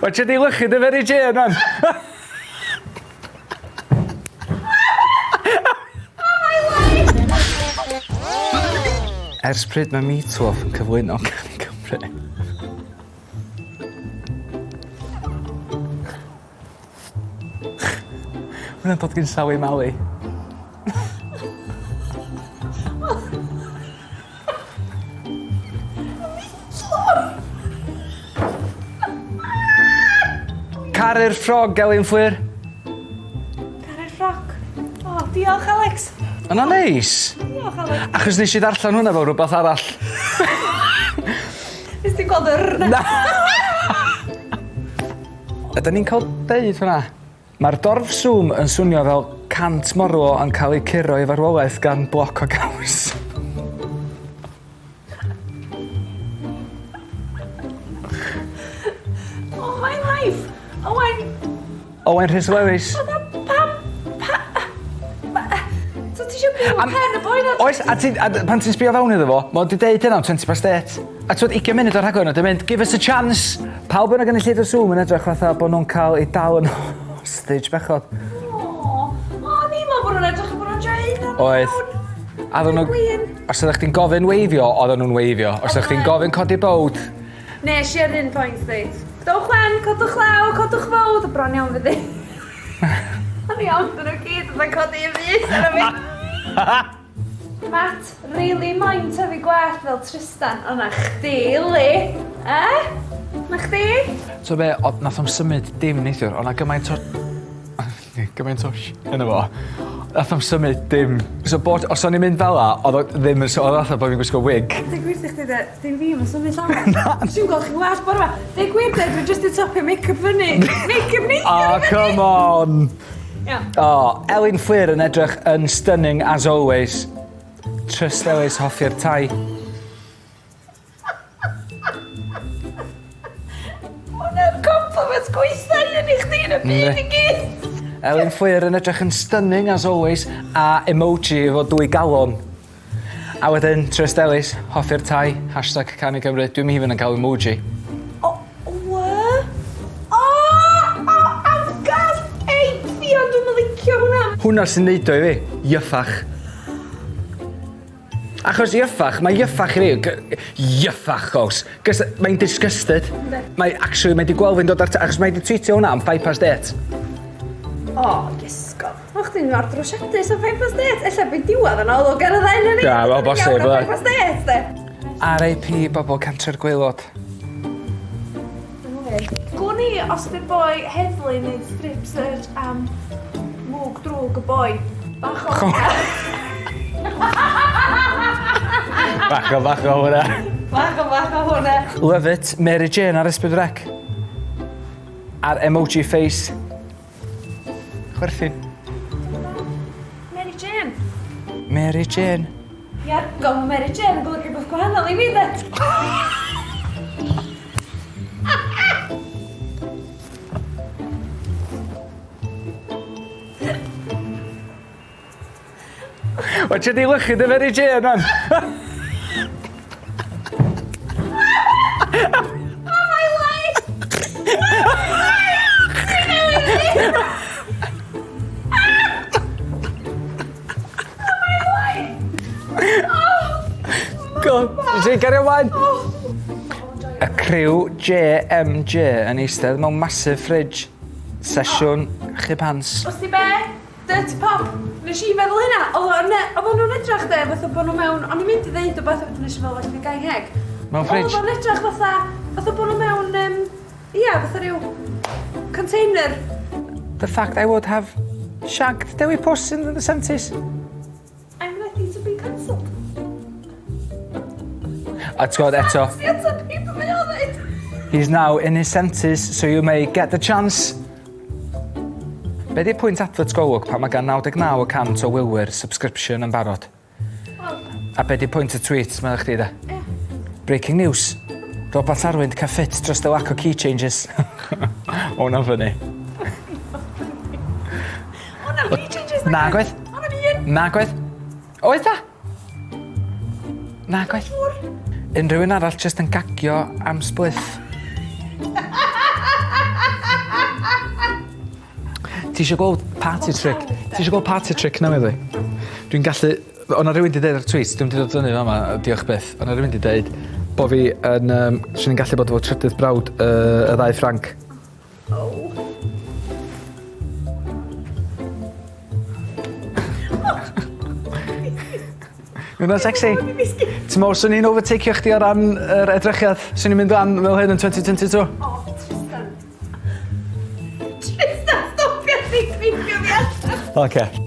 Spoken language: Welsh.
Wel ti 'di lychu dy Mary Jane wan. Ers pryd mae Meatloaf yn cyflwyno Cân i Gymru? Hwnna'n dod gin Sali Mali. Caru'r ffrog, Elin Fflur. Caru'r ffrog. O, diolch Alex. Yna neis. Diolch Alex. Achos nes i ddarllen hwnna fel rhywbeth arall. Nes ti gweld yr Na. Ydan ni'n cael deud hwnna? Mae'r dorf Zoom yn swnio fel 100 morlo yn cael eu curo i farwolaeth gan bloc o gaws. Oh my life! Owain! Owain Rhys Lewis. Fatha pam pa ma' so ti isio byw yn pen y boi 'na? Oes a ti a pan ti'n sbio fewn iddo fo ma' o 'di deud hynna am twenty past eight. A t'wod ugian munud o'r rhaglen oedd yn mynd give us a chance! Pawb yn y gynulleidfa Zoom yn edrych fatha bo' nw'n cael eu dal yn hostage bechod. O! O'n i'n meddwl bod nhw'n edrych yn bod nhw'n joio hunan. Oedd. A oedden nhw... Os oeddech chdi'n gofyn weifio, oedden nhw'n weifio. Os oeddech chdi'n gofyn codi bowd... Nes i ar un pwynt ddeud, dowch lan, codwch law, codwch fowd, a bron iawn fyddi. O'n i ofn dyn nhw gyd fatha codi y fys arno fi. Matt, rili moyn tyfu gwallt fel Trystan, o 'na chdi yli! Eh? 'Na chdi? T'o' be' odd nath o'm symud dim neithiwr o' 'na gymaint o gymaint o sh yno fo. Nath o'm symud dim. So bod os o'n i'n mynd fel 'a odd o ddim yn sy- odd o fatha bo' fi'n gwisgo wig. Deu gwir 'tha chdi 'de, dim fi ma'n symud llawer. Na. Swn i'n gweld chi'n well bore 'ma. Deu gwir 'de dwi jyst 'di topio make-up fyny. Make-up neithiwr Oh i fyny! come on! Iawn. O, Elin Fflur yn edrych yn stunning as always. Trust Ellis hoffi'r tai. Hwnna'r compliment gwaetha un i chdi yn y byd i gyd. Elin Fflur yn edrych yn stunning as always a emoji efo dwy galon. A wedyn Trust Ellis, hoffi'r tai, hashtag Canu Cymru, dwi'm even yn ca'l emoji. O, wha? O! O, am gas! Ei, Ffion, dwi'm yn licio hwnna. Hwnna sy'n neud o i fi. Yffach. Achos yffach, mae yffach i fi, gy- yffach goes. Cos mae'n disgusted. Mae actually, mae 'di gweld fi'n dod ar t- achos mae 'di tweetio hwnna am five past eight. O, iesgob. O chdi'n mor drwsiadus am five past eight. Ella by diwedd yn olwg ar y ddau 'non ni. Ia, wel bosib Iawn am five past eight 'de. RIP bobol Cantre'r Gwaelod. Gwn i os 'di'r boi heddlu neud strip search am mwg drwg y boi. Bach o... Bach o bach o hwnna. Bach o bach o hwnna. Love it, Mary Jane ar S4C. A'r emoji face. Chwerthin. Mary Jane. Mary Jane. Iago, mae Mary Jane yn golygu rhywbeth gwahanol i fi de. Wel ti 'di lychu dy Mary Jane wan. Oh my life! Ti newydd neud o! Oh my life! Oh! God, ti'n cario mlaen? Oh. Y criw JMJ yn eistedd mewn massive fridge. Sesiwn chub pants. Wst ti be? Dirty Pop! Nes i feddwl hynna! Odd o'n e- oedden nhw'n edrach de fatha bo' nhw mewn... O'n i'n mynd i ddeud wbath a wedyn nes i feddwl well fi gau 'ngheg. Mewn fridge? Odd o'n edrach fatha fatha bo' nhw mewn yym ia fatha ryw container. The fact I would have shagged Dewi Pws in the seventies. I'm ready to be cancelled. A t'gwod eto... Ti eto be' mae o'n ddeud? He's now in his seventies so you may get the chance. Be' 'di pwynt advert Golwg pan ma' gan 99 y cant o wylwyr subscription yn barod? Wel... A be' 'di pwynt y tweets medda chdi 'de? Ie. Breaking news. Robat Arwyn 'di ca'l ffit dros dy lack o key changes. Ma' wnna'n funny. O' 'na'm key changes Nag oedd. O' 'na'm un. Nag oedd. Oedd ta? Nag oedd. Siŵr? Unrhyw un arall jyst yn gagio am spliff. Ti eisiau gweld party trick? Ti eisiau gweld party trick newydd fi? Dwi'n gallu... O' 'na rywun 'di deud ar tweet, dwi'm 'di dod fyny fama, diolch byth, o' 'na rywun 'di deud bo' fi yn yym swn i'n gallu bod efo trydydd brawd yy y ddau Ffranc. Oh. Ma' wnna'n sexy. Ti'n me'wl swn i'n overtakeio chdi o ran yr edrychiad? Swn i'n mynd lan fel hyn yn 2022? O, Trystan. Trystan, stopia ti creepio fi allan. Oce.